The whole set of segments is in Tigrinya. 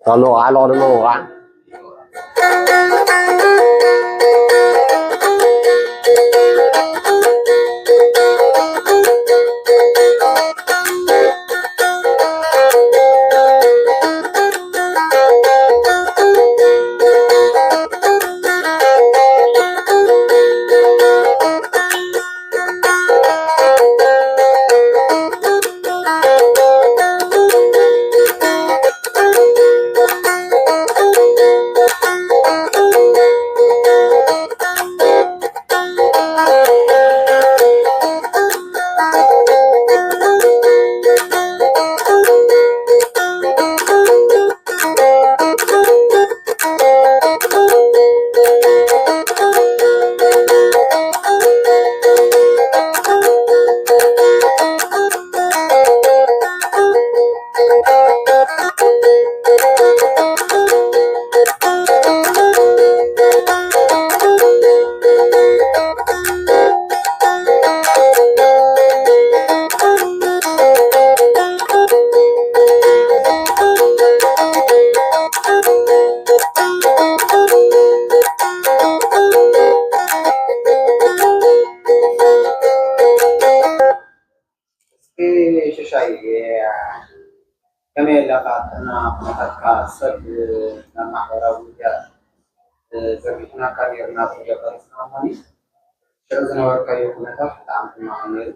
ካብ ምውቃዕ ኣሎ ቅድሚ ምውቃዕ። እስኪ ሽሻይ፣ ከመይ ኣለኻ? ጥዕና ኩነታትካ? ሰብ ናብ ማሕበራዊ ሚድያ ዘርጊሕናካ ነይርና፣ ብገጠር ዝናሞኒ ሽዑ ዝነበርካዮ ኩነታት ብጣዕሚ ሕማቕ ነይሩ።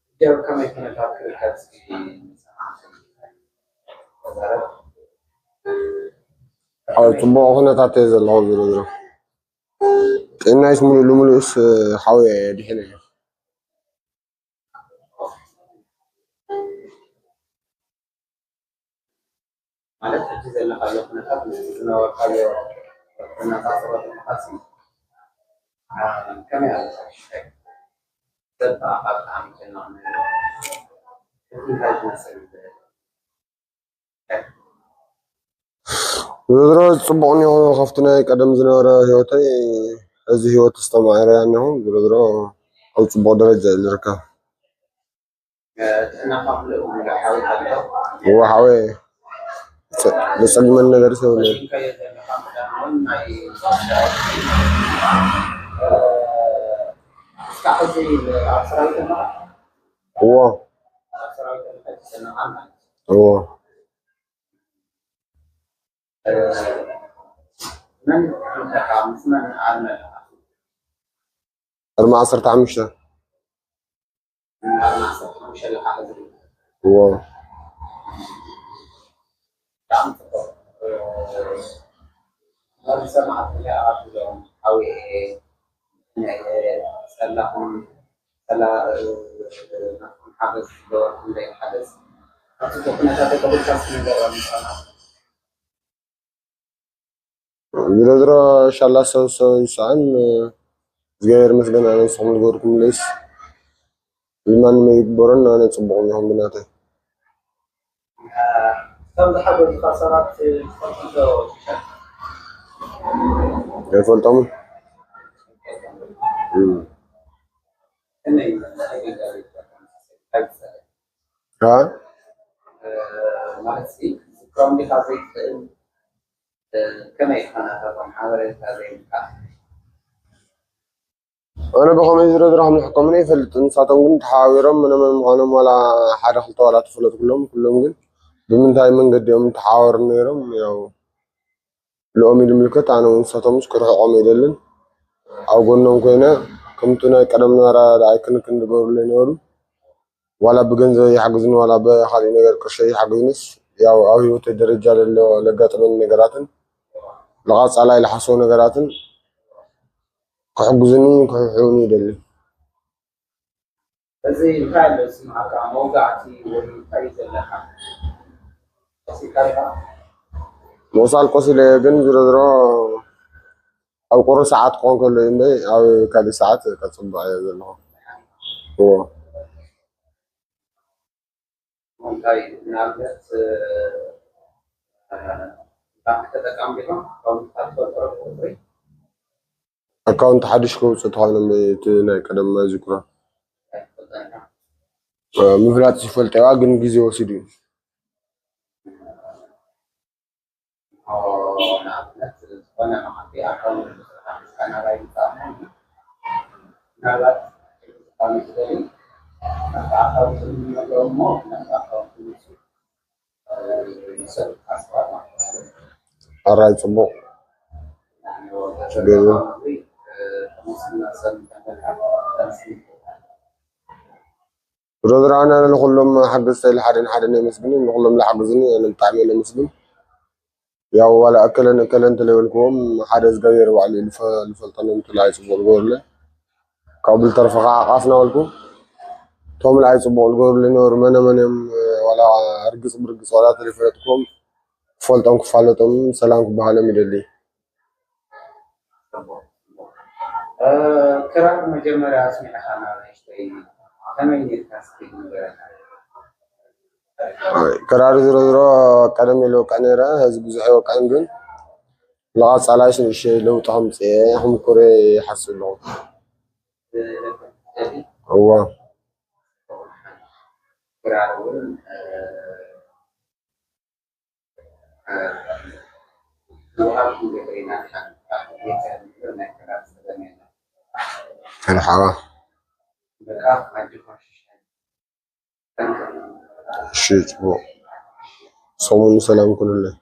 ሕጂ ኣብ ከመይ ኩነታት ትርከብ? እስኪ ንሰማዕ፣ ተዛረብ። ኣብ ጽቡቕ ኩነታት እየ ዘለኹ። ዝሮ ዝሮ ጥዕናይስ ምሉእ ልምሉእስ ሓወይ ድሒነ እየ። ማለት ሕጂ ዘለኻዮ ኩነታት ምስ ዝነበርካዮ ክነጻጽሮ ከለኻሲ፣ አ፣ ከመይ ኣሎ? ሰብ ብኣኻ ብጣዕሚ ይጨነቕ ነይሩ። እዚ እንታይ ዝመስል? ዝሮ ጽቡቕ እኒሆ ካብቲ ናይ ቀደም ዝነበረ ህይወተይ፣ እዚ ህይወት ዝተማዕረ እኒሆ። ዝሮ ዝሮ ኣብ ጽቡቕ ደረጃ እዩ ዝርከብ። ጥዕናኻ ምሉእ ምሉእ ሓዊኻ ኣሎ? እወ ሓወይ፣ ዘጸግመኒ ነገር የብለይን። ተኸዲንካዮ ዘለኻ ክዳን እውን ናይ፣ እ፣ እስካዕ ሕዚ ኣብ ሰራዊት ኣለኻ? እወ። ኣብ ሰራዊት ኣለኻ፣ ይጨነቓ ማለት እዩ። እወ። እ፣ መን ኣለኻ? ምስ መን ኣርሚ ኣለኻ? ኣርሚ ዓሰርተ ሓሙሽተ። ኣርሚ ዓሰርተ ሓሙሽተ ኣለኻ ሕዚ? እወ። ብጣዕሚ ጽቡቕ። እ፣ ነዚ ሰማዕት እዚኣ ኣብሎም ሓውየ፣ እ፣ ጸላኹም፣ ጸላ-፣ እ፣ ናትኩም ሓገዝ ዝገበርኩም ደይ ሓገዝ፣ ኣብ ጽቡቕ ኩነታት የቀብልካ እስኪ ንገረኒ ሰማዕት። ዝሮ ዝሮ ሻላ ሰብ ሰብ ይስኣን። እግዚኣብሔር ይመስገን፣ ኣነ ንስኹም ዝገበርኩምለይስ ብማንም ኣይግበሮን፣ ኣነ ጽቡቕ እኒኹም ብናተይ። ከም ዝሓገዙኻ ሰባት ትፈልጦም ዶ? ኣይፈልጦምን። እም። ከመይ? ሃ? ማለት ሲ፣ ክዝክሮም ዲኻ ዘይትኽእል? ከመይ ኢኻ ናታቶም ሓበሬታ ዘይብልካ? ኣነ ብኸመይ ዝረዝረ ከም ዝሕከሙኒ ኣይፈልጥን። ንሳቶም ግን ተሓባቢሮም መነመን ምዃኖም ዋላ ሓደ ክልተ ዋላ ተፈለጥኩሎም። ኩሎም ግን ብምንታይ መንገዲ እዮም ተሓባበሩ ነይሮም? ያው ልኦም ኢሉ ምልክት፣ ኣነ እውን ንሳቶም ምስ ክርሕቖም ኣይደልን። ኣብ ጎኖም ኮይነ ከምቲ ናይ ቀደም ነበራ ደኣ ኣይክንክን ዝገብሩለይ ነበሩ። ዋላ ብገንዘብ ይሓግዝኒ፣ ዋላ ብኻሊእ ነገር ቅርሺ ይሓግዝንስ፣ ያው ኣብ ህይወተይ ደረጃ ለሎ ለጋጥመኒ ነገራትን፣ ለቐጻላይ ለሓስቦ ነገራትን ክሕግዙኒ፣ ክሕብሕቡኒ ይደሊ። እዚ እንታይ ኣሎ ዝስምዓካ? መውጋዕቲ ወይ እንታይ እዩ ዘለካ? ቆሲልካ ዲኻ? ምቑሳል ቆሲለ እየ፣ ግን ዝሮ ዝሮ ኣብ ቁሩብ ሰዓት ክኾን ከሎ እዩ እምበይ፣ ኣብ ካልእ ሰዓት ከጽብቕ እየ ዘለኹ። እዎ። እንታይ ንኣብነት፣ እ፣ ባንክ ተጠቃሚ ዲኻ? ኣካውንትካ ትፈልጦ ዶ ቁጽሪ? ኣካውንት ሓድሽ ከውጽእ ተኾይነ እምበይ፣ እቲ ናይ ቀደም ኣይዝክሮን። ኣይትፈልጦን ኢኻ? እ፣ ምፍላጥ ይፈልጥ እየ፣ ግን ግዜ ወሲዱ እዩ። ንኣብነት ዝኾነ መዓልቲ ኣካውንት ዝከፍትካ ናባይ ምጻእ ማለት እዩ። ምናልባት ክፍትካ ምስ ደሊ ናብቲ ኣካውንት ንነግሮ እሞ ናብቲ ኣካውንት ንሱ ይሰጥካ ሰባት ማለት እዩ። ኣራይ ጽቡቕ ችግር የብሉን። ዞሮ ዞሮ ኣነ ንኹሎም ሓገዝተይ ሓደን ሓደን የመስግን፣ ንኹሎም ዝሓገዙኒ ኣነ ብጣዕሚ እየ ነመስግን። ያው ዋላ እከለን እከለን እንተለይበልክዎም ሓደ እግዚኣብሔር ባዕሉ እዩ ዝፈ- ዝፈልጦም እዮም። እቲ ንዓይ ፅቡቕ ዝገበሩለይ ካብኡ ብልተረፈ ከዓ ዓቃፍና በልኩ። እቶም ንዓይ ፅቡቕ ዝገበሩለይ ነበሩ መነ መን እዮም? ዋላ ርግፅ ብርግፅ ዋላ ተለይፈለጥክዎም ክፈልጦም ክፋለጦም ሰላም ክበሃሎም ይደሊ። ጽቡቕ፣ ጽቡቕ። እ፣ ክራር መጀመርያ ኣስሚዕኻና ንእሽተይ ከመይ ኔርካ እስኪ ንገረና። ክራር ዝሮ ዝሮ ቀደም የለወቃ ነይረ፣ ህዝቢ ብዙሕ የወቃን ግን ንቐፃላይስ ንእሽተይ ለውጢ ከምፅእ እየ ክምኩረ ይሓስብ ኣለኹ። እዋ ክራር እውን እ፣ እ፣ ዝወሃብ ክንገብር ኢና ድሓን ኣብ ቤት ንግበር ናይ ክራር ፀገም የለን። ፈንሓዋ በቃ ኣጆኻ ሽሻይ። እሺ ፅቡቕ ሰሙን ሰላም ኩኑለይ።